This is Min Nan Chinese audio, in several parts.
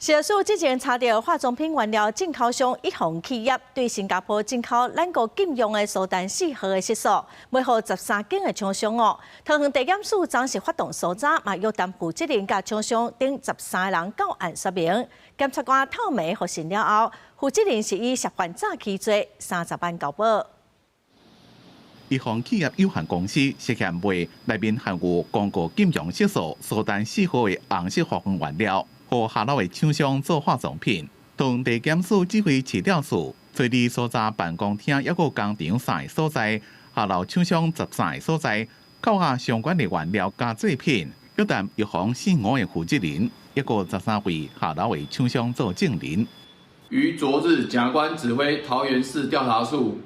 食藥署之前查著化妝品原料進口商一鴻企業對新加坡進口咱國禁用的蘇丹四號的色素，賣予13間的廠商哦。桃園地檢署昨是發動搜查，嘛約談負責人佮廠商等13個人到案說明。檢察官透明予審了後，負責人是以涉犯詐欺罪30萬交保。一鴻企業有限公司涉嫌賣內面含有公告禁用色素蘇丹四號的紅色化妝原料，予下流的廠商做化妝品。當地檢署指揮市調處，揣佇搜查辦公廳抑閣工廠三个所在，下流廠商13個所在，扣押相關的原料佮製品，約談一鴻姓吳的負責人，抑閣13位下流的廠商做證人。於昨日，檢察官指揮桃園市調查處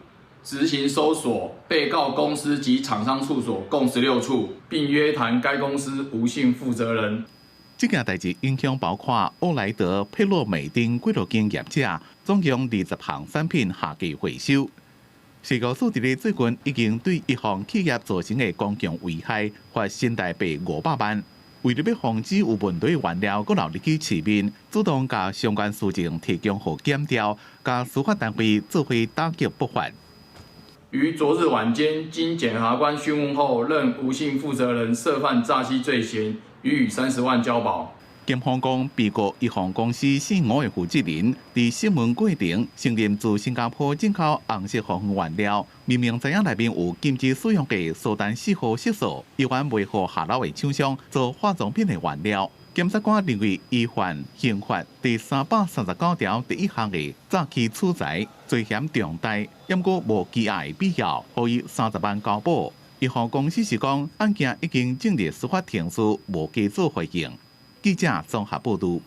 執行搜索被告公司及廠商處所共16處，並約談該公司吳姓負責人。這件代誌影響包括歐萊德、佩洛美等幾落間業者，總共20項產品下架回收。食藥署佇咧最近已經對一鴻企業造成的公共危害罰新台幣500萬。為著欲防止有問題原料閣流入去市面，主動共相關事證提供予檢調，佮司法單位做伙打擊不法。於昨日晚間，經檢察官訊問後，認吳姓負責人涉犯詐欺罪嫌，予以30萬交保。檢方講，被告一鴻公司姓吳的負責人，佇審問過程承認自新加坡進口紅色化妝原料，明明知影內面有禁止使用的蘇丹四號色素，猶原賣予下流的廠商做化妝品的原料。檢察官認為，伊犯刑法第339條第一項的詐欺取財，罪嫌重大，毋過無羈押的必要，予伊三十萬交保。一鴻公司是講，案件已經進入司法程序，無加做回應。記者綜合報導。